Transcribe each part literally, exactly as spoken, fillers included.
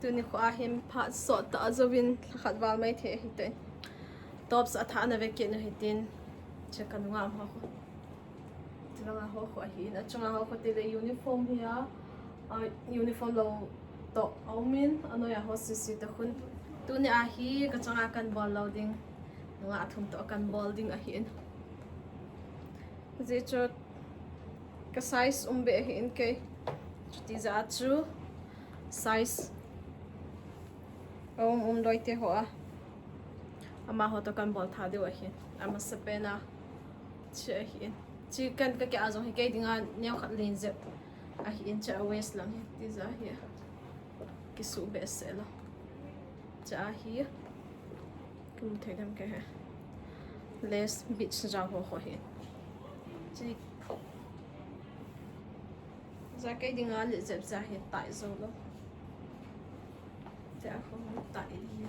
Tuni kho a hin phat sot tah a jouvin lhakhat val mai thei ahi tai. Tops a thah na ve kit nu hitin. Che ka nunga ma kho. Che ka nunga ho kho ahi. A chunga ho kho ti le uniform hi a. A uniform lo to a um in a noi a ho sisi ta khun. Tuni a hi ka chunga kan bol lo ding. Nunga a thum to kan bol ding ahi in. Zia chu ka size um be ahi in kei. Chuti ja chu size a um um loi te ho a. Amaho to kan bol tha diu ahi. Amasa pen a. Chi ahi in. Chi kan ka ke a jong hi kei dinga neo khat len jep. Ahi in cha waist lang hi. Ti ja hi. Kisu be se lo. Cha hi. Kum thei dem ke he. Lace beads ja ho ho hi. Chi. Ja kei dinga le jep ja hi tai jo lo. Cha ho tai hi.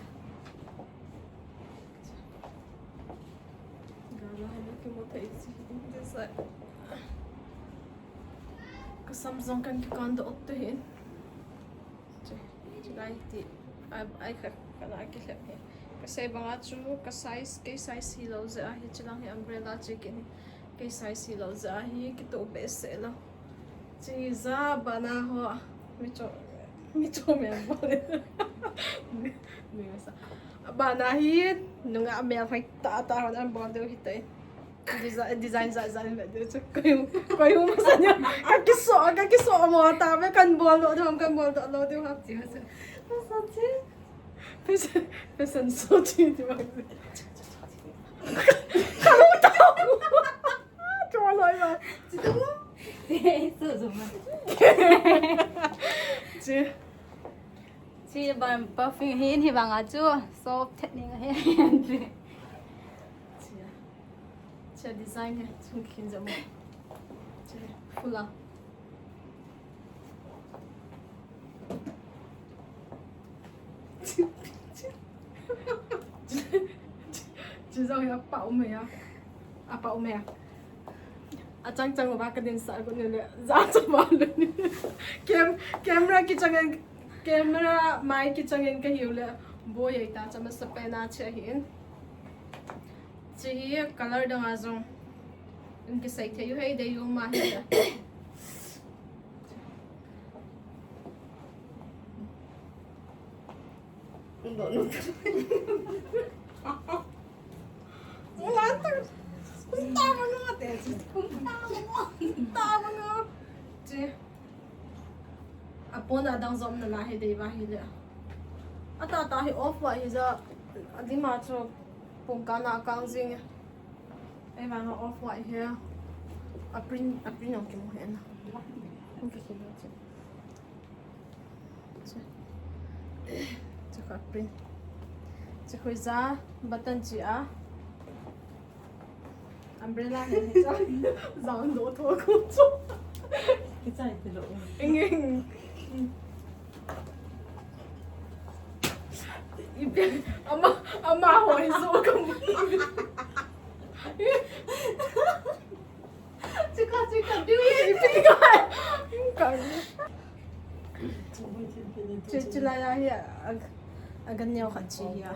Ga la ha ki mo thei si. Ti sa. Ka sam jong kan ki kan do ot te hin. Chu, chu lai ti, ai, ai kha, kha na ki lhep hi. Ka sei banga chu, ka size, kei size hi lo ja hi, chu lang hi umbrella che ki ni. Kei size hi lo ja hi, ki to be se lo. Chi ja bana ho, mi cho, mi cho me bol. Mi, mi sa. Bana hi, nunga me hoi ta ta hon an bol deu hi tai. Design, design, design, design, design. Koi, koi, masa niya. Kakiso, kakiso mo ta, me kan bol do, kan bol do, lo, di ba? Fashion, fashion show, di ba? Kamu tahu. Cuma lo, ba. Chi. Chi ban perfume hin hi banga chu. So, technique hin. Chi. Chia design hi chung khin jam. Chia full a. Chia jong hi apa um ya. Apa um ya. Achang chang ba ka din sa ko ne le. Ja cha ba le. Cam, camera kichang Camera mai kichang in ka hiu le, bo yei ta cha masa pen a che hi in. Che hi color dang a jong. In kisei thei u hei dei u ma hi le. Ndo nu. Ula ta. Kum ta ma nu te. Kum ta ma nu. Kum ta ma nu. Che. Apon a dang jom na la hi dei va hi le. Ata ta hi off white hi ja, a dim a chu pum ka na kang jing. Ei vang a off white hi. A print, a print ang kimu hi na. Ang kimu hi. Chu. Chu ka print. Chu khui ja button chi a. Umbrella he he cha. Jang do tho ko cho. Kichai ti lo. Eng eng. Ipi ama ama ho hi so ka. Chika chika diu. Ipi ka. Ka. Che chila ya hi ag agan neo khat chi ya.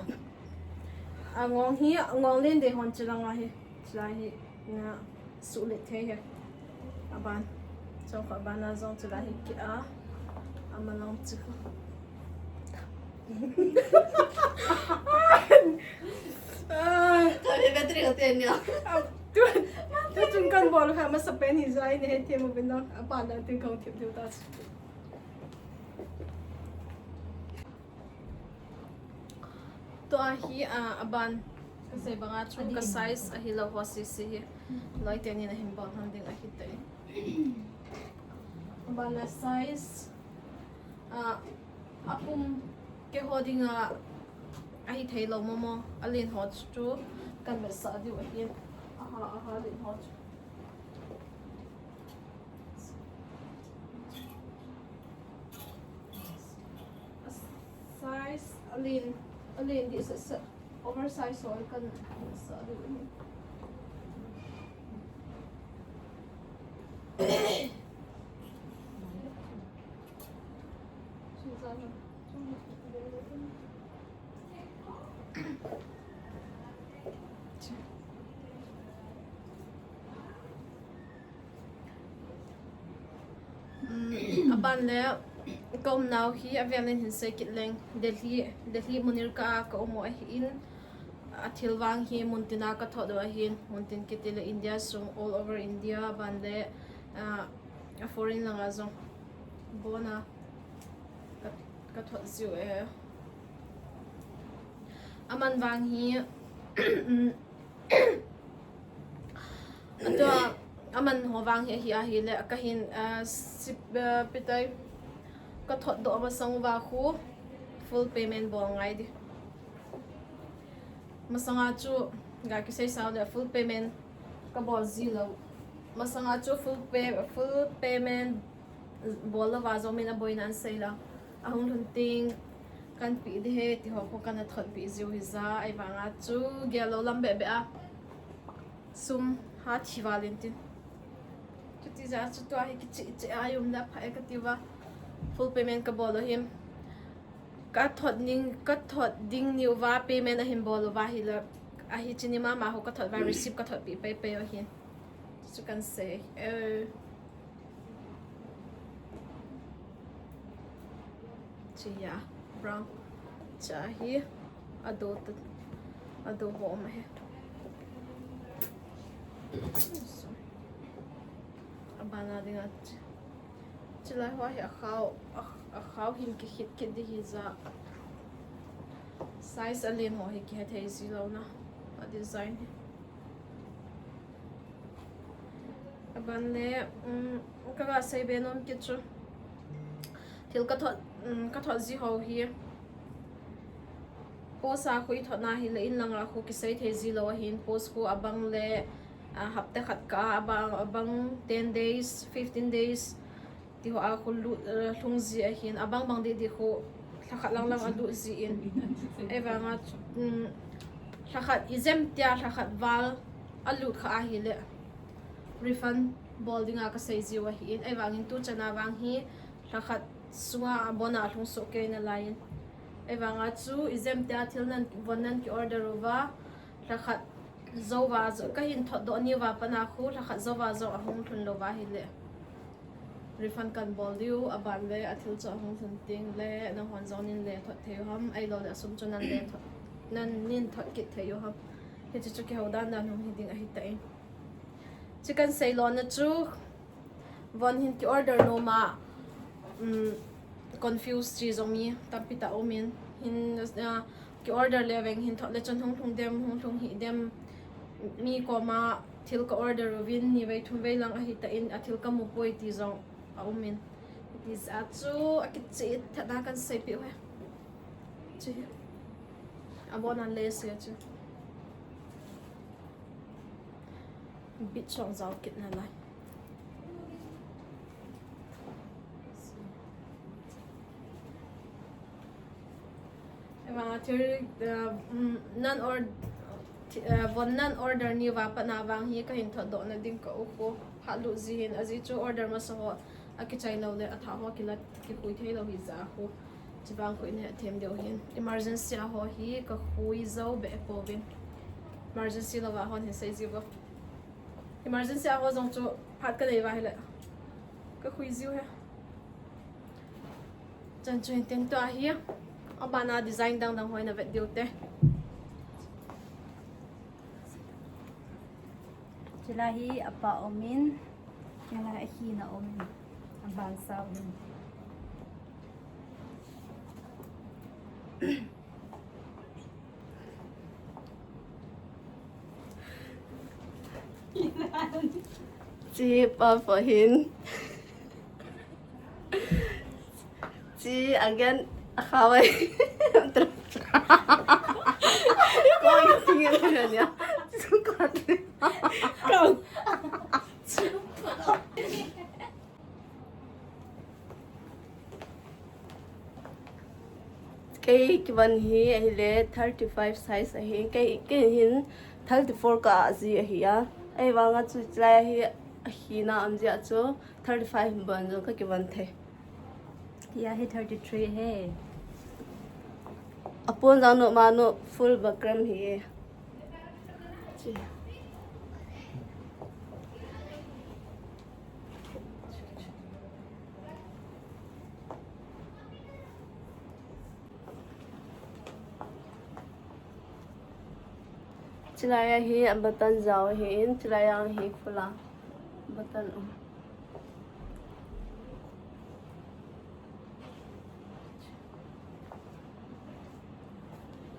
Angong hi, angong len de hon chilang ahi. Chilai hi, na, su le thei hi. Aban. Chong kha ban a jong chilai hi ki a. Ama long chi kha. Ai. Ka be battery ka ten ya. Tu, tu chung kan bol kha masa pen hi jai ne he thei mo bin na. Aban da tin kong thip thip ta. Tua hi, ah, aban, kasei banga chu ka size ahi lo ho sisi hi. Loi teni na hin bol hon ding ahi tai. Aban a size, ah, apum ke ho dinga ahi thei lo momo, alen ho chu kan be sa diu ahi. Aha, aha, alen ho chu. Size, alen, alen di sa, sa, oversize ho kan sa di. Size, Aban le, ka umnau hi avel in hin sei kit leng, Delhi, Delhi Munirka a ka um u ahin, athil vang hi muntin a ka thot u ahin, muntin kiti le India sung, all over India, aban le, ah, a foreign langa jong, abon a ka, ka thot jiu e. Aman vang hi, um, Atua, aman ho vang hi, hi, ahi le, ka hin, ah, sip, ah, pitai, ka thot doh masang uva khu, full payment bol ngai di. Masanga chu, ga kisei sao le, full payment ka bol ji lou. Masanga chu full pay, full payment bol louva jong min aboina an sei la. Ahung lhun teng kan pe di he, ti ho khu kana thot pe jiu hi ja, ahivanga chu gel lou lam beh beh a. Sum ha thi val in tin. Chuti ja chu tua hi kicheh cheh a um le apha e ka ti uva. Full payment ka bol u him. Ka thot ning, ka thot ding ni uva payment ahin bol uva hi la. Ahi chini mama ho ka thot uva receipt ka thot pi pai pai u hin. Chu kan sei. Eh. Chia, brown. Chia hi ado ta, ado ho ma he. Abana dinga chi, chilai ho hi akhao, a, akhao hin kikhit kit di hi ja. Size alen ho hi kihe thei ji lou na. A design hi. Aban le, um, ka ga sei be nom kit chu. Thil ka thot, um, ka thot ji ho hi. Post a khu i thot na hi le in langa khu kisei thei ji lou ahin. Post khu abang le, ah, hapta khat kah a abang, abang ten days, fifteen days. Ti ho a khu lut, eh, lhung ji ahin, abang bang di di khu lhakhat lang lang a lut ji in. Ahivanga, um, lhakhat i jem tia lhakhat val a lut kha ahi le refund bol dinga ka sei jiu ahin. Ahivangin tu chana vang hi lhakhat sunga abon a lhung soh kei nalai in. Ahivanga chu i jem tia thil nan, von nan ki order uva, lhakhat jouva, ka hin thot doh ni uva pat a khu, lhakhat jouva jong ahung lhun louva hi le refund kan bol diu, aban le, athil chu ahung lhun teng le, nanghon jong nin le thot thei u ham, ahilou le asum chu nan le thot, nan nin thot kit thei u ham. Hiche chu kihou dan dan hung hi ding ahi tan. Chu kan sei lona chu, von hin ki order nom a, um, confuse chi jong mi tampi tah um in, hin, ah, ki order le veng hin thot le chun hung lhung dem, hung lhung hih dem, mi koma thil ka order uvin, ni vei thum vei lang ahi tan, athil ka mu poi ti jong a um in. Ti ja chu akicheh tah a kan sei peh u he. Chu hi. Abon a lace chu. Bit chong jao kit nalai. Ema thil, uh, um, nan or-, thi-, uh, von nan order ni uva pat a vang hi ka hin thot doh na ding ka u khu. Hat lut ji hin, ajeh chu order masa ho akichai lou le, athah ho kila kikhui thei lou hi ja khu. Chuvang khu in he athem deu hin. Emergency a ho hi ka khui jou be pouvin. Emergency louva hon hi sei ji vo. Emergency a ho jong chu phat ka nei uva hi le. Ka khui jiu he. Chan chu hin teng tua hi. Abana design dang dang hoi na vet diu te. Chila hi apa um in, chila hi na um in. Aban sao hin. Chi pa pa hin. Chi again, a khawai. Koi tingin na niya. Sukat. Kau. Kei kivon hi ahile thirty-five size ahi. Kei, kei hin thirty-four kah ji ahi a. Ahivanga chu chulai hi ahina um jeh a chu thirty-five bon jong ka kivon thei. Tia hi thirty-three he. Apon jang no ma no full buckram hi. Chi. Chilai a hi a button jao hi in, chilai a hi khula button um.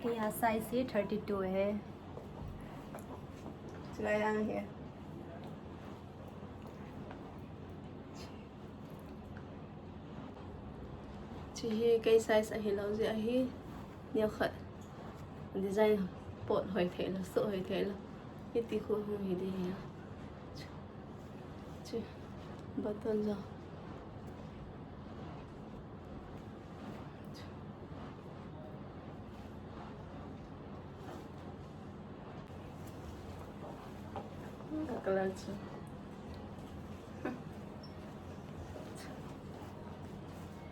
Kei a size hi thirty-two hai. Chilai a hi. Chi hi kei size ahi lou jeh ahi. Neo khat. Design pot hoi thei lou, so hoi thei lou. Hiti khu hung hi di hi. Chi. Button jao. Ka colour chu.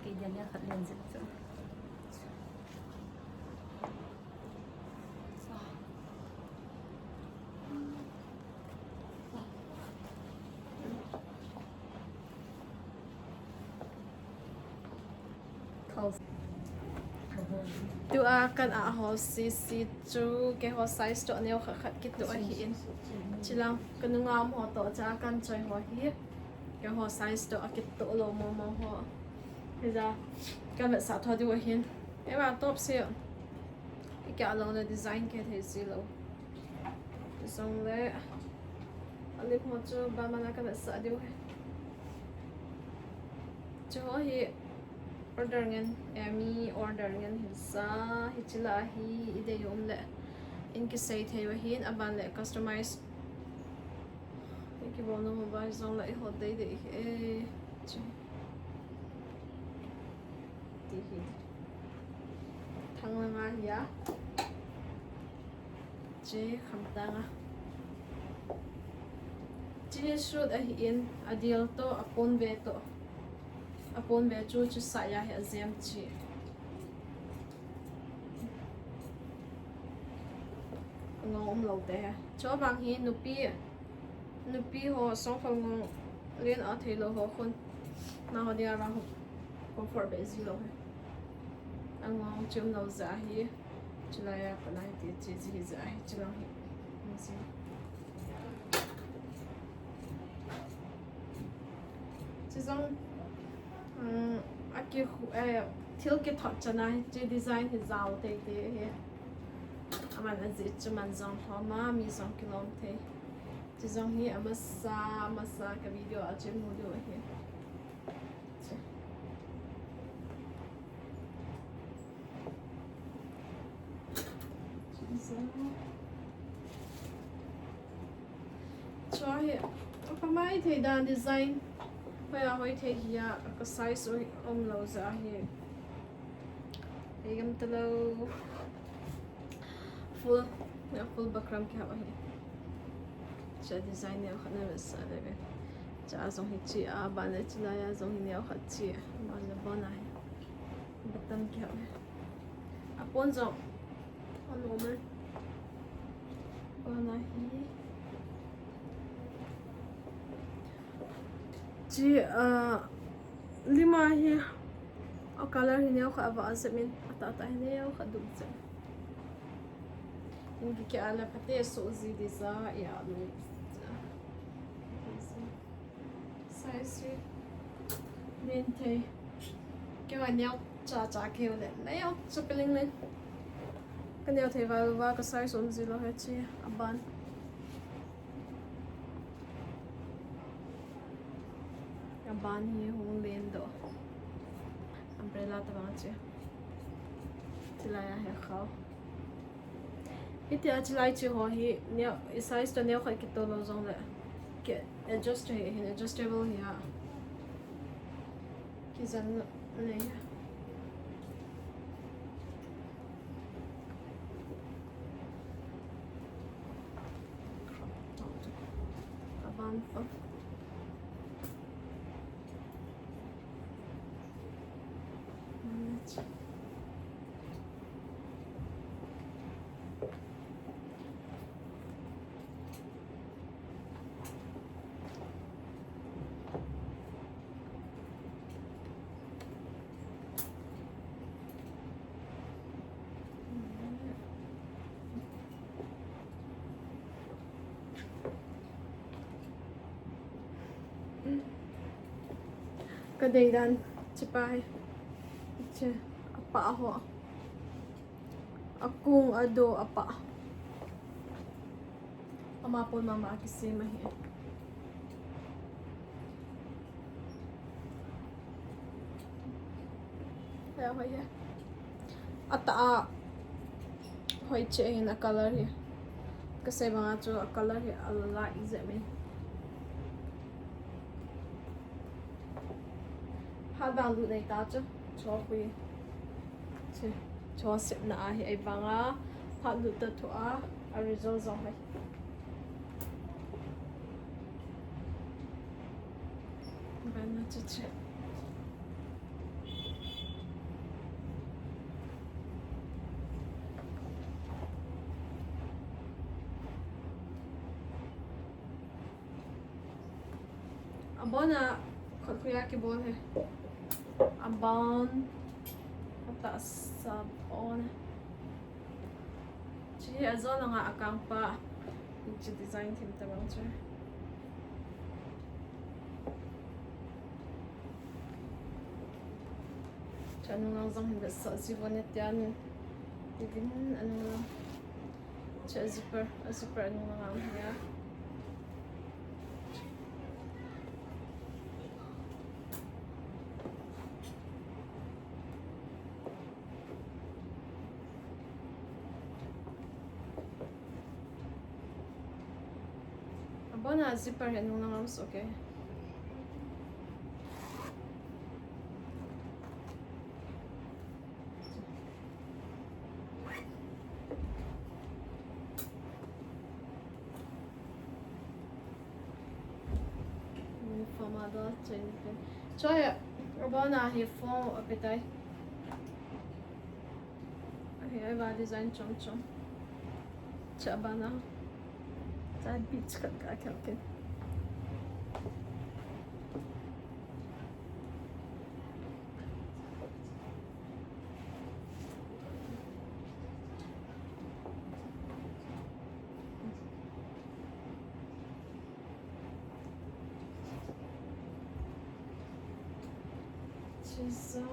Kei dia nia khat len jep chu. Tua kan ah ho sisi chu keiho size toh neo khat khat kitoh ahi in. Chilang ka nunga um ho toh cha kan choi ho hi. Keiho size toh akitoh lou momo ho. Hija kan vetsah tho diu ahin. Ema top se. Ikah lou le design kithei ji lou. Jong le. A lip ho chu ban man a ka vetsah diu ahi. Chu ho hi order ngen, eh, mi order ngen hisa, hichi la hi idei um le in kisei thei u ahin, aban le customize. Ikibol nom uva jong le ihot dei dei hi, eh, chi. Ti hi. Thang langa hi a. Chi khamtang a. Chi hi suit ahi in, a dil toh, a pon ve toh. A pon ve chu chu sa ya hi a jem chi. Ngong um lou te he. Chu vang hi nupi, nupi ho songkhol ngong len a thei lou ho khun. Na ho dia vang ho comfort be ji lou he. A ngong chim lou ja hi. Chilai a, panai ti, chi, chi, chi, chi, chi lang hi. Chi jong, um, a ki khu, eh, thil kithot chana hi, chi design hi jao tei tei hi. Aman a ji chu man jong thom a, mi jong kilom thei. Chi jong hi a masa, masa ka video a chi mu diu ahi. Chi. Chua hi, ka mai thei dan design. Hoi a hoi thei hi a, ka size hoi um lou ja hi. Hei gam ta lou. Full, full bakram kihou ahi. Cha design neo khat na vesa le ve. Cha jong hi chi a, ban le chilai a jong hi neo khat chi. Ban le bon ahi. Button kihou ahi. A pon jong. A normal. Bon ahi. Chi, ah, lima hi a color hi neo khat a va a jep in, a tah tah hi neo khat dup jep. Inki ke a la phate so ji di sa, ya lu. Size hi. Len thei. Kei va neo cha cha keu le. Neo cha peling le. Ka neo thei val va ka size um ji lou he chi. A ban. A ban hi hung len doh. Umbrella tabang a chi. Chilai a he khao. Hiti a chilai chi ho hi neo, i size toh neo khat kitoh lou jong le. Ki adjust hi, hin adjustable hi a. Kijen nei a. Crop top. A ban pa. Kadei dan, chepa hi. Che, apah ho. Akung ado apah. Ama pon mama kisem ahi. Hoi, hoi, hoi. Atah a hoi cheh ahin a color hi. Kasei banga chu a color hi a light jep in. Phat vang lut nei ta chu. Cho hui. Chu, cho sepna ahi ei banga. Phat lut ta thu a, a result jong hoi. Bana chu chu. Abona, khut khuia kibol hi. Abon. Atah sa bon. Chi hi ajo langa akang pa. Chi design thim tabang chu. Chu anung lang jong hin vetsah ji uvin tia nin. Tivin anung lang. Chu a zipper, a zipper anung lang ang hi a. Abona zipper hi anung lang ang so, okay. Uniform a do chain pen. Choi, abona hi form a petai. Ahi, ahi va design chom chom. Cha bana. Cha beach khat ka khel ken. Chisa,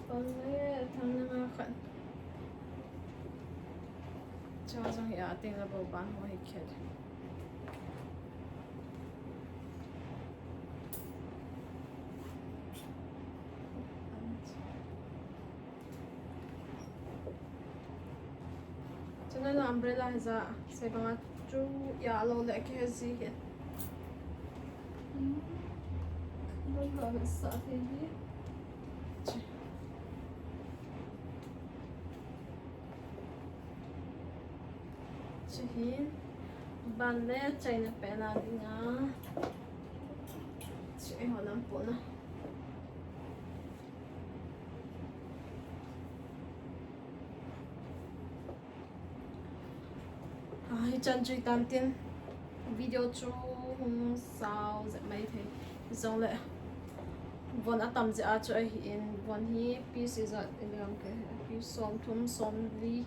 pale, thang na nga khat. Cha jong hi a teng la bo ban ho hi khet. Chuna na umbrella hi ja, sei banga chu ya lo le ke ji ke. Hmm. Lo lo sa the ni. Chi. Chi hin. Ban le chaina pena dinga. Chi ho lam po na. Ah, hichan chu hitan tin video chu hung sao jep mai thei. Jongle von atam jeh a chu ahin, von hi piece ijat iliam ke, piece somthum, somli,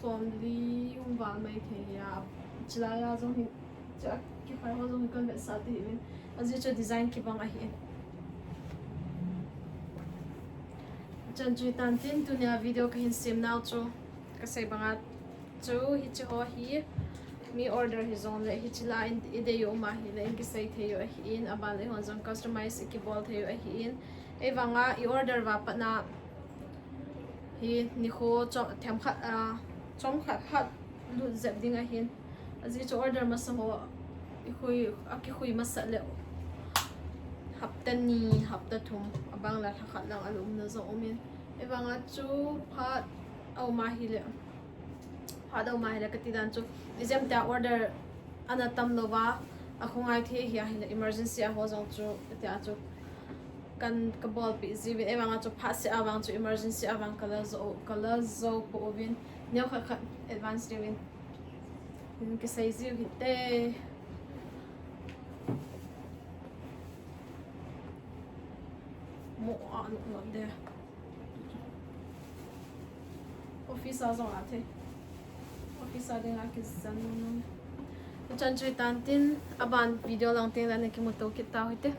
somli hung val mai thei a. Chilai a jong hi Chu a kikhai ho jong hi kan vetsah te hih in. Ajeh chu design kibang ahi in. Chan chu hitan tin tunia video kahin sem nau chu kasei banga chu hiche ho hi mi order hijongle hiche la in idei u um ahile in kisei thei u ahi in, aban le hon jong customize ikibol thei u ahi in. Ei vanga i order va patna hi nikho chom, themkhat, ah, chomkhat khat lut jep ding ahin. Ajeh chu order masa ho, i khui, akikhui masat le hapta ni, hapta thum, abang la lha khat lang alum na jong um in. Ei vanga chu phat a um ahile, phat a um ahile kati dan chu, ijemtia order ana tam louva, akhongai thei hi ahile, emergency a ho jong chu, tia chu, kan kabolpeh jiuvin, ei vanga chu phat seh a vang chu emergency a vang kala jou, kala jou pouvin, neokhat khat advance diuvin. Hin kisei jiu hite. Mo a nu no de. Office a jong a thei. Office a dinga kijan. Chan chu hitan tin, aban video lang teng le nakimuto kit tau hite.